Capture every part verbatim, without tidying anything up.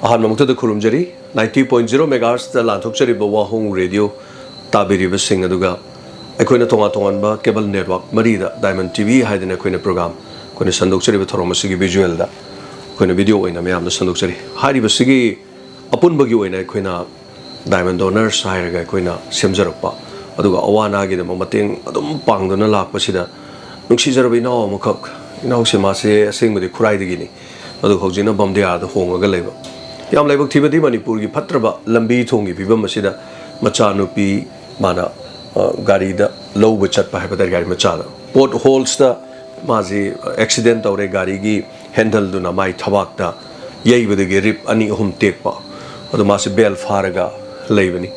ꯑꯍꯥꯟꯕꯃꯛꯇꯗ ꯈꯨꯔꯨꯝꯖꯔꯤ꯫ Ninety point zero megahertzꯇ ꯂꯥꯟꯊꯣꯛꯆꯔꯤꯕ ꯋꯥꯍꯣꯡ radio ꯇꯥꯕꯤꯔꯤꯕꯁꯤꯡ, ꯑꯗꯨꯒ ꯑꯩꯈꯣꯏꯅ ꯇꯣꯉꯥꯟ ꯇꯣꯉꯥꯟꯕ cable network ꯃꯔꯤꯗ Diamond T V ꯍꯥꯏꯗꯅ ꯑꯩꯈꯣꯏꯅ program, ꯑꯩꯈꯣꯏꯅ ꯁꯟꯗꯣꯛꯆꯔꯤꯕ ꯊꯧꯔꯝ ꯑꯁꯤꯒꯤ visualꯗ ꯑꯩꯈꯣꯏꯅ video ꯑꯣꯏꯅ ꯃꯌꯥꯝꯗ ꯁꯟꯗꯣꯛꯆꯔꯤ꯫ ꯍꯥꯏꯔꯤꯕꯁꯤꯒꯤ ꯑꯄꯨꯟꯕꯒꯤ ꯑꯣꯏꯅ ꯑꯩꯈꯣꯏꯅ Diamond Donors ꯍꯥꯏꯔꯒ ꯑꯩꯈꯣꯏꯅ ꯁꯦꯝꯖꯔꯛꯄ, ꯑꯗꯨꯒ ꯑꯋꯥ ꯑꯅꯥꯒꯤꯗꯃꯛ ꯃꯇꯦꯡ ꯑꯗꯨꯝ ꯄꯥꯡꯗꯨꯅ ꯂꯥꯛꯄꯁꯤꯗ ꯅꯨꯡꯁꯤꯖꯔꯕ ꯏꯅꯥꯎ ꯑꯃꯈꯛ, ꯏꯅꯥꯎꯁꯦ ꯃꯥꯁꯦ ꯑꯁꯦꯡꯕꯗꯤ ꯈꯨꯔꯥꯏꯗꯒꯤꯅꯤ, ꯑꯗꯨ ꯍꯧꯖꯤꯛꯅ ꯕꯝꯗꯤꯌꯥꯗ ꯍꯣꯡꯉꯒ ꯂꯩꯕ꯫ ꯌꯥꯝ ꯂꯥꯏꯕꯛ ꯊꯤꯕꯗꯤ ꯃꯅꯤꯄꯨꯔꯒꯤ ꯐꯠꯇ꯭ꯔꯕ ꯂꯝꯕꯤ ꯊꯣꯡꯒꯤ ꯐꯤꯕꯝ ꯑꯁꯤꯗ ꯃꯆꯥꯅꯨꯄꯤ ꯃꯥꯅ, ꯑ, ꯒꯥꯔꯤꯗ ꯂꯧꯕ ꯆꯠꯄ ꯍꯥꯏꯕ ꯇꯥꯔꯦ, ꯒꯥꯔꯤ ꯃꯆꯥꯗ ꯄꯣꯠ ꯍꯣꯜꯁꯇ ꯃꯥꯁꯤ accident ꯇꯧꯔꯦ, ꯒꯥꯔꯤꯒꯤ handleꯗꯨꯅ ꯃꯥꯏ ꯊꯕꯥꯛꯇ ꯌꯩꯕꯗꯒꯤ rib ꯑꯅꯤ ꯑꯍꯨꯝ ꯇꯦꯛꯄ꯫ ꯑꯗꯣ ꯃꯥꯁꯤ bail ꯐꯥꯔꯒ ꯂꯩꯕꯅꯤ꯫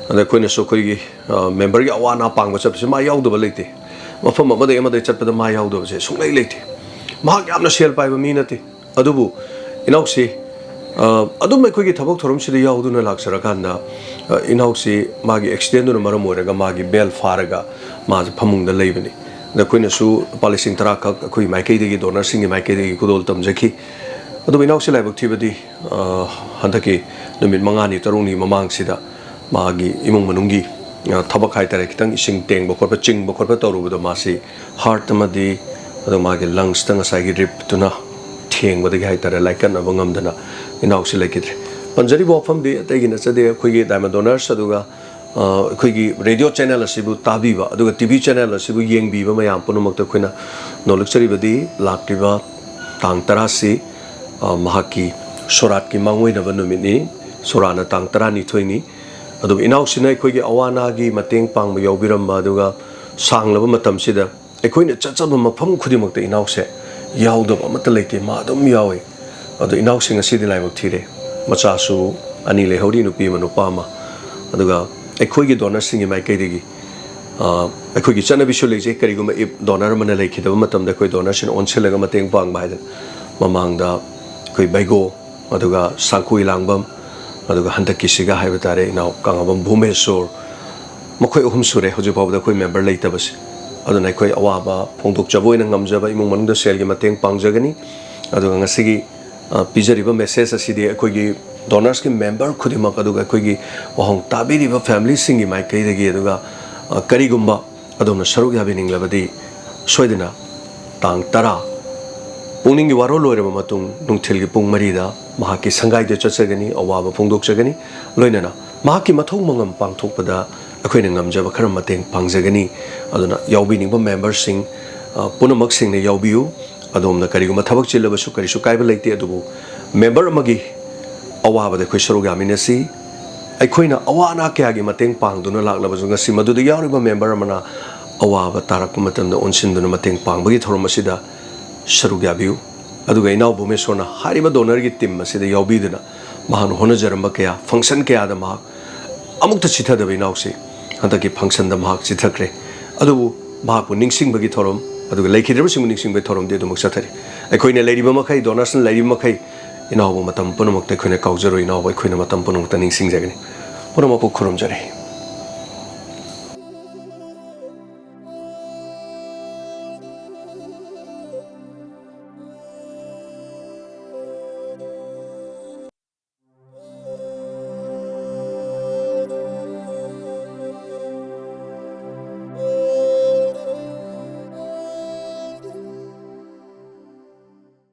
ꯑꯗ ꯑꯩꯈꯣꯏꯅꯁꯨ ꯑꯩꯈꯣꯏꯒꯤ, ꯑ, memberꯒꯤ ꯑꯋꯥ ꯑꯅꯥ ꯄꯥꯡꯕ ꯆꯠꯄꯁꯦ ꯃꯥ ꯌꯥꯎꯗꯕ ꯂꯩꯇꯦ꯫ ꯃꯐꯝ ꯑꯃꯗꯒꯤ ꯑꯃꯗꯒꯤ ꯆꯠꯄꯗ ꯃꯥ ꯌꯥꯎꯗꯕꯁꯦ ꯁꯨꯡꯂꯩ ꯂꯩꯇꯦ꯫ ꯃꯍꯥꯛ ꯌꯥꯝꯅ ꯁꯦꯜ ꯄꯥꯏꯕ ꯃꯤ ꯅꯠꯇꯦ꯫ ꯑꯗꯨꯕꯨ ꯏꯅꯥꯎꯁꯤ, ꯑ, ꯑꯗꯨꯝ ꯑꯩꯈꯣꯏꯒꯤ ꯊꯕꯛ ꯊꯧꯔꯝꯁꯤꯗ ꯌꯥꯎꯗꯨꯅ ꯂꯥꯛꯆꯔꯀꯥꯟꯗ, ꯑ, ꯏꯅꯥꯎꯁꯤ ꯃꯥꯒꯤ accidentꯗꯨꯅ ꯃꯔꯝ ꯑꯣꯏꯔꯒ ꯃꯥꯒꯤ bail ꯐꯥꯔꯒ ꯃꯥꯁꯦ ꯐꯃꯨꯡꯗ ꯂꯩꯕꯅꯤ꯫ ꯑꯗ ꯑꯩꯈꯣꯏꯅꯁꯨ ꯂꯨꯄꯥ ꯂꯤꯁꯤꯡ ꯇꯔꯥ ꯈꯛ ꯑꯩꯈꯣꯏ ꯃꯥꯏꯀꯩꯗꯒꯤ, donorꯁꯤꯡꯒꯤ ꯃꯥꯏꯀꯩꯗꯒꯤ ꯈꯨꯗꯣꯜ ꯇꯝꯖꯈꯤ꯫ ꯑꯗꯨꯕꯨ ꯏꯅꯥꯎꯁꯤ ꯂꯥꯏꯕꯛ ꯊꯤꯕꯗꯤ, ꯑ, ꯍꯟꯗꯛꯀꯤ ꯅꯨꯃꯤꯠ ꯃꯉꯥꯅꯤ ꯇꯔꯨꯛꯅꯤ ꯃꯃꯥꯡꯁꯤꯗ ꯃꯥꯒꯤ ꯏꯃꯨꯡ ꯃꯅꯨꯡꯒꯤ, ꯑ, ꯊꯕꯛ ꯍꯥꯏꯇꯥꯔꯦ, ꯈꯤꯇꯪ ꯏꯁꯤꯡ ꯇꯦꯡꯕ ꯈꯣꯠꯄ, ꯆꯤꯡꯕ ꯈꯣꯠꯄ ꯇꯧꯔꯨꯕꯗ ꯃꯥꯁꯤ heart ꯑꯃꯗꯤ ꯑꯗꯨ ꯃꯥꯒꯤ lungsꯇ ꯉꯁꯥꯏꯒꯤ ribꯇꯨꯅ ꯊꯦꯡꯕꯗꯒꯤ ꯍꯥꯏꯇꯥꯔꯦ, ꯂꯥꯏꯀꯠꯅꯕ ꯉꯝꯗꯅ ꯏꯅꯥꯎꯁꯤ ꯂꯩꯈꯤꯗ꯭ꯔꯦ꯫ ꯄꯟꯖꯔꯤꯕ ꯋꯥꯐꯝꯗꯤ ꯑꯇꯩꯒꯤ ꯅꯠꯆꯗꯦ, ꯑꯩꯈꯣꯏꯒꯤ Diamond Donors ꯑꯗꯨꯒ, ꯑ, ꯑꯩꯈꯣꯏꯒꯤ radio channel ꯑꯁꯤꯕꯨ ꯇꯥꯕꯤꯕ ꯑꯗꯨꯒ T V channel ꯑꯁꯤꯕꯨ ꯌꯦꯡꯕꯤꯕ ꯃꯌꯥꯝ ꯄꯨꯝꯅꯃꯛꯇ ꯑꯩꯈꯣꯏꯅ ꯅꯣꯜꯂꯛꯆꯔꯤꯕꯗꯤ ꯂꯥꯛꯂꯤꯕ ꯇꯥꯡ ꯇꯔꯥꯁꯤ, ꯑ, ꯃꯍꯥꯛꯀꯤ ꯁꯣꯔꯥꯠꯀꯤ ꯃꯥꯡꯑꯣꯏꯅꯕ ꯅꯨꯃꯤꯠꯅꯤ꯫ ꯁꯣꯔꯥꯠꯅ ꯇꯥꯡ ꯇꯔꯥꯅꯤꯊꯣꯏꯅꯤ꯫ ꯑꯗꯨꯕꯨ ꯏꯅꯥꯎꯁꯤꯅ ꯑꯩꯈꯣꯏꯒꯤ ꯑꯋꯥ ꯑꯅꯥꯒꯤ ꯃꯇꯦꯡ ꯄꯥꯡꯕ ꯌꯥꯎꯕꯤꯔꯝꯕ, ꯑꯗꯨꯒ ꯁꯥꯡꯂꯕ ꯃꯇꯝꯁꯤꯗ ꯑꯩꯈꯣꯏꯅ ꯆꯠꯆꯕ ꯃꯐꯝ ꯈꯨꯗꯤꯡꯃꯛꯇ ꯏꯅꯥꯎꯁꯦ ꯌꯥꯎꯗꯕ ꯑꯃꯠꯇ ꯂꯩꯇꯦ, ꯃꯥ ꯑꯗꯨꯝ ꯌꯥꯎꯏ꯫ ꯑꯗꯣ ꯏꯅꯥꯎꯁꯦ ꯉꯁꯤꯗꯤ ꯂꯥꯏꯕꯛ ꯊꯤꯔꯦ꯫ ꯃꯆꯥꯁꯨ ꯑꯅꯤ ꯂꯩꯍꯧꯔꯤ, ꯅꯨꯄꯤ ꯑꯃ ꯅꯨꯄꯥ ꯑꯃ꯫ ꯑꯗꯨꯒ ꯑꯩꯈꯣꯏꯒꯤ donorꯁꯤꯡꯒꯤ ꯃꯥꯏꯀꯩꯗꯒꯤ, ꯑ, ꯑꯩꯈꯣꯏꯒꯤ ꯆꯠꯅꯕꯤꯁꯨ ꯂꯩꯖꯩ, ꯀꯔꯤꯒꯨꯝꯕ if donor ꯑꯃꯅ ꯂꯩꯈꯤꯗꯕ ꯃꯇꯝꯗ ꯑꯩꯈꯣꯏ donorꯁꯤꯡꯅ ꯑꯣꯟꯁꯤꯜꯂꯒ ꯃꯇꯦꯡ ꯄꯥꯡꯕ ꯍꯥꯏꯗꯅ ꯃꯃꯥꯡꯗ ꯑꯩꯈꯣꯏ ꯕꯩꯒꯣ, ꯑꯗꯨꯒ ꯁꯥꯡꯈꯣꯏ ꯂꯥꯡꯕꯝ, ꯑꯗꯨꯒ ꯍꯟꯗꯛꯀꯤꯁꯤꯒ ꯍꯥꯏꯕ ꯇꯥꯔꯦ ꯏꯅꯥꯎ ꯀꯪꯂꯥꯕꯝ ꯚꯨꯃꯦꯁꯣꯔ, ꯃꯈꯣꯏ ꯑꯍꯨꯝ ꯁꯨꯔꯦ ꯍꯧꯖꯤꯛ ꯐꯥꯎꯕꯗ ꯑꯩꯈꯣꯏ member ꯂꯩꯇꯕꯁꯦ꯫ ꯑꯗꯨꯅ ꯑꯩꯈꯣꯏ ꯑꯋꯥꯕ ꯐꯣꯡꯗꯣꯛꯆꯕ ꯑꯣꯏꯅ ꯉꯝꯖꯕ, ꯏꯃꯨꯡ ꯃꯅꯨꯡꯗ ꯁꯦꯜꯒꯤ ꯃꯇꯦꯡ ꯄꯥꯡꯖꯒꯅꯤ꯫ ꯑꯗꯨꯒ ꯉꯁꯤꯒꯤ ꯑ, ꯄꯤꯖꯔꯤꯕ message ꯑꯁꯤꯗꯤ ꯑꯩꯈꯣꯏꯒꯤ donorsꯀꯤ member ꯈꯨꯗꯤꯡꯃꯛ, ꯑꯗꯨꯒ ꯑꯩꯈꯣꯏꯒꯤ ꯋꯥꯍꯪ ꯇꯥꯕꯤꯔꯤꯕ familyꯁꯤꯡꯒꯤ ꯃꯥꯏꯀꯩꯗꯒꯤ, ꯑꯗꯨꯒ, ꯑ, ꯀꯔꯤꯒꯨꯝꯕ ꯑꯗꯣꯝꯅ ꯁꯔꯨꯛ ꯌꯥꯕꯤꯅꯤꯡꯂꯕꯗꯤ, ꯁꯣꯏꯗꯅ ꯇꯥꯡ ꯇꯔꯥ, ꯄꯨꯛꯅꯤꯡꯒꯤ ꯋꯥꯔꯣꯜ ꯂꯣꯏꯔꯕ ꯃꯇꯨꯡ, ꯅꯨꯡꯊꯤꯜꯒꯤ ꯄꯨꯡ ꯃꯔꯤꯗ ꯃꯍꯥꯛꯀꯤ ꯁꯪꯒꯥꯏꯗ ꯆꯠꯆꯒꯅꯤ, ꯑꯋꯥꯕ ꯐꯣꯡꯗꯣꯛꯆꯒꯅꯤ, ꯂꯣꯏꯅꯅ ꯃꯍꯥꯛꯀꯤ ꯃꯊꯧ ꯃꯉꯝ ꯄꯥꯡꯊꯣꯛꯄꯗ ꯑꯩꯈꯣꯏꯅ ꯉꯝꯖꯕ ꯈꯔ ꯃꯇꯦꯡ ꯄꯥꯡꯖꯒꯅꯤ꯫ ꯑꯗꯨꯅ ꯌꯥꯎꯕꯤꯅꯤꯡꯕ memberꯁꯤꯡ, ꯑ, ꯄꯨꯝꯅꯃꯛꯁꯤꯡꯅ ꯌꯥꯎꯕꯤꯌꯨ꯫ ꯑꯗꯣꯝꯅ ꯀꯔꯤꯒꯨꯝꯕ ꯊꯕꯛ ꯆꯤꯜꯂꯕꯁꯨ ꯀꯔꯤꯁꯨ ꯀꯥꯏꯕ ꯂꯩꯇꯦ, ꯑꯗꯨꯕꯨ member ꯑꯃꯒꯤ ꯑꯋꯥꯕꯗ ꯑꯩꯈꯣꯏ ꯁꯔꯨꯛ ꯌꯥꯃꯤꯟꯅꯁꯤ꯫ ꯑꯩꯈꯣꯏꯅ ꯑꯋꯥ ꯑꯅꯥ ꯀꯌꯥꯒꯤ ꯃꯇꯦꯡ ꯄꯥꯡꯗꯨꯅ ꯂꯥꯛꯂꯕꯁꯨ, ꯉꯁꯤ ꯃꯗꯨꯗ ꯌꯥꯎꯔꯤꯕ member ꯑꯃꯅ ꯑꯋꯥꯕ ꯇꯥꯔꯛꯄ ꯃꯇꯝꯗ ꯑꯣꯟꯁꯤꯟꯗꯨꯅ ꯃꯇꯦꯡ ꯄꯥꯡꯕꯒꯤ ꯊꯧꯔꯝ ꯑꯁꯤꯗ ꯁꯔꯨꯛ ꯌꯥꯕꯤꯌꯨ꯫ ꯑꯗꯨꯒ ꯏꯅꯥꯎ ꯚꯨꯕꯅꯦꯁꯣꯔꯅ ꯍꯥꯏꯔꯤꯕ donorꯒꯤ team ꯑꯁꯤꯗ ꯌꯥꯎꯕꯤꯗꯨꯅ ꯃꯍꯥꯛꯅ ꯍꯣꯠꯅꯖꯔꯝꯕ ꯀꯌꯥ, function ꯀꯌꯥꯗ ꯃꯍꯥꯛ ꯑꯃꯨꯛꯇ ꯆꯤꯊꯗꯕ ꯏꯅꯥꯎꯁꯤ ꯍꯟꯗꯛꯀꯤ functionꯗ ꯃꯍꯥꯛ ꯆꯤꯊꯈ꯭ꯔꯦ꯫ ꯑꯗꯨꯕꯨ ꯃꯍꯥꯛꯄꯨ ꯅꯤꯡꯁꯤꯡꯕꯒꯤ ꯊꯧꯔꯝ, ꯑꯗꯨꯒ ꯂꯩꯈꯤꯗ꯭ꯔꯕꯁꯤꯡꯕꯨ ꯅꯤꯡꯁꯤꯡꯕꯒꯤ ꯊꯧꯔꯝꯗꯤ ꯑꯗꯨꯃꯛ ꯆꯠꯊꯔꯤ꯫ ꯑꯩꯈꯣꯏꯅ ꯂꯩꯔꯤꯕ ꯃꯈꯩ, donorsꯅ ꯂꯩꯔꯤꯕ ꯃꯈꯩ, ꯏꯅꯥꯎꯕꯨ ꯃꯇꯝ ꯄꯨꯝꯅꯃꯛꯇ ꯑꯩꯈꯣꯏꯅ ꯀꯥꯎꯖꯔꯣꯏ, ꯏꯅꯥꯎꯕꯨ ꯑꯩꯈꯣꯏꯅ ꯃꯇꯝ ꯄꯨꯝꯅꯃꯛꯇ ꯅꯤꯡꯁꯤꯡꯖꯒꯅꯤ꯫ ꯄꯨꯝꯅꯃꯛꯄꯨ ꯈꯨꯔꯨꯝꯖꯔꯤ꯫